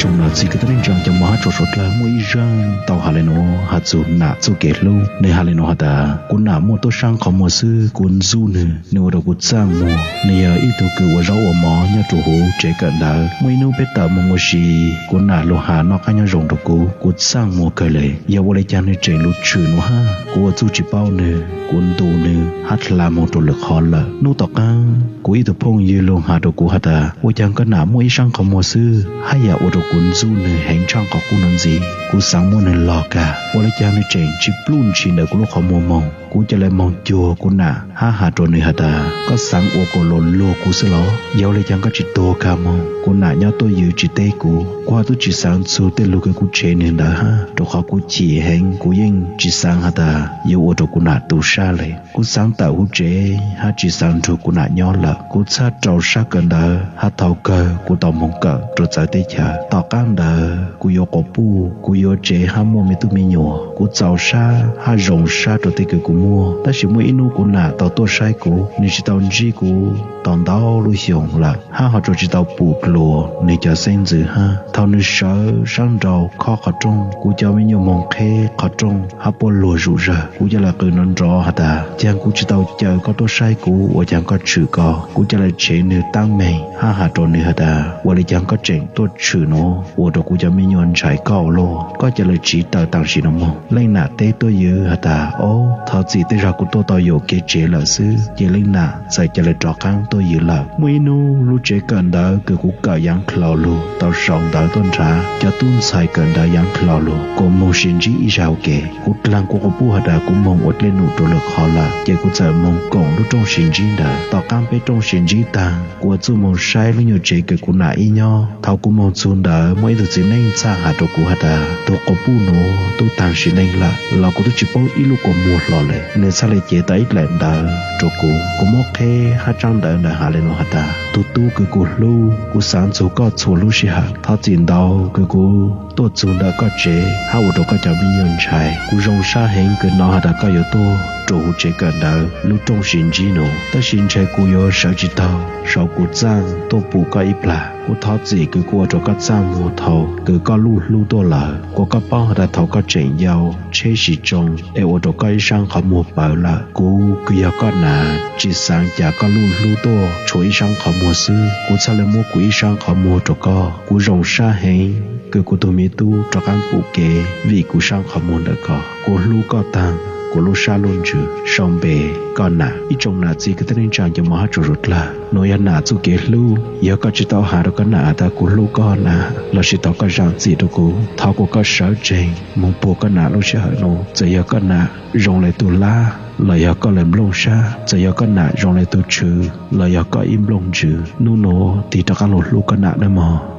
Nam txiv kwv tij neej tsa cov mos hab tshua suav dlawg, muaj ib zaug tau has le nuav has txug nam txuj kev hlub. Nwg has le nuav has tas, kuv nam muaj tuab sab qhov muag xwb, kuv ntxub nwg, nwg ua rua kuv txaaj muag. Nwg yog ib tug kws ua zaub ua mov nyob rua huv tsev kawm ntawv. Muaj ib nub peb tawm moog ua si, kuv nam lug has noj qaab nyob zoo rua kuv, kuv txaaj muag kawg le. Yog ua le caag nwg tseem lug tshwm nuav hab? Kuv ua txuj tsi paub nwg, kuv ntu nwg hab dlha moog rua lwm qhov lawm. Nub tom qaab kuv ib tug phooj ywg lug has rua kuv has tas, ua caag koj nam muaj ib saab qhov muag xwb hab yam ua rua kuv ntxub nwg heev tshaaj qhov qub nuav ntxiv. Kuv xaav muab nwg lug kag, ua le caag nwg tseem tsi pluj ntshis ntawm kuv lub qhov muag moog. Kuv ca le moog cuag kuv nam hab has rua nwg has tas, koj xaav ua kuas luag luag kuv xwb los? Yog ua le caag koj tsi tuag kag moog? Kuv nam nyob tuaj ywv tsi teb kuv, kuv hab tub tsi xaav txug tej lug kws kuv tshev nwg ntawd hab, rua qhov kuv chim heev, kuv yeej tsi xaav has tas yuav ua rua kuv nam tu sab le. Kuv xaav tawm huv tsev hab tsi xaav nrug kuv nam nyob lawm. Kuv txhaj rau sab kawm ntawv hab thaus kawg kuv tau moog kawm rua txawv teb chaws. Tom qaab ntawd kuv yuav quas puj, kuv yuav tsev hab muaj me tub me nyuam. Kuv txaus sab hab zoo sab rua tej kws kuv muaj. Tab sis muaj ib nub kuv nam tau tuaj saib kuv, nwg tsi tau ntsib kuv tau ntau lub xyoo lawm, hab ho rua tsi tau pum dluas nwg cov xeeb ntxwv hab. Thaus nwg sawv saab nraud khob qhov rooj, kuv cov me nyuam moog qheb qhov rooj hab puab luag zuj zawg. Kuv ca le qw nrov nrov has tas, caag kuv tsi tau caw koj tuaj saib kuv, ua caag koj tshwm koj? Kuv ca le tshev nwg taab meeg hab has rua nwg has tas, ua le caag koj tseem tuaj tshwm nuav, ua rua kuv cov me nyuam ntshai koj ua luaj? Koj ca le tsiv taws taam sim nuav moog. Leej nam teb tuaj ywv has tas, ob, thov txim, tej zag kuv tuaj tau yuam kev tsev lawm xwb. Ces leej nam txawm ca le rov qaab tuaj ywv lawm. Muaj ib nub lub tsev kawm ntawv kws kuv kawm yaav dlhau lug tau sau ntawv tuaj nrhav cov tub ntxhais kawm ntawv yaav dlhau lug kuas moog sis ntsib ib zag ua ke. Kuv dlaag kuv quas puj has tas kuv moog ua dlej num rua lwm qhov lawm, ces kuv txawm moog koom lub rooj sis ntsib ntawd. Tom qaab peb rooj sis ntsib taag, kuv ua txuj moog saib lub nyuam tsev kws kuv nam ib nyob. Thaus kuv moog txug ntawd, muaj ib tug txiv neej txhaj has rua kuv has tas, tug quas puj nuav tub taag sim neej lawm, los kuv tub tsi paub ib lub kua muag hlo le. Nwg txhaj le cev tau ib daim ntawv rua kuv. Kuv muab qheb hab tsaab ntawv ntawd has le nuav has tas, tug tub kws kuv hlub, kuv xaav txug koj txhua lub sij hawm. Thov txim ntau kws kuv tuaj txug ntawm koj tsev hab ua rua koj cov me nyuam ntshai. Kuv zoo sab heev kws nov has tas koj yuav tuaj rua huv tsev kawm ntawv lub rooj sis ntsib nuav, tab sis ntshai kuv yuav sawv tsi taug saum kuv txaaj tuaj pum koj ib plag. Kuv thov txim kws kuv ua rua koj txaaj muag thaus kws koj luj hlub tuaj lawm. Kuas koj paub has tas thaus koj tseem yau, tsheb sis tsoo es ua rua koj ib saab qhov muag pawv lawm. Kuv kws yog koj nam tsi xaav ca koj luj hlub tuaj tshuav ib saab qhov muag xwb. Kuv txhaj le muab kuv ib saab qhov muag rua koj. Kuv zoo sab heev kws kuv tug me tub rov qaab pum kev vim kuv saab qhov muag ntawm koj. Kuv hlub koj taag kuv lub sab lub ntsws. Sau npe, koj nam. Ib tsoom nam txiv kwv tij neej tsaa cov mos hab tshua suav dlawg, nuav yog nam txuj kev hlub. Yog koj tsi tau has rua koj nam has tas kuv hlub koj nam, lossis thaus koj zaam txim rua kuv, thov kuas koj sawv tsees moog puag koj nam lub sij hawm nuav. Txawm yog koj nam zoo le tug lab los yog koj le nplooj sab, txawm yog koj nam zoo le tug tshwv los yog koj ib nplooj ntsws, nub nuav tig rov qaab lug hlub koj nam nawb mog.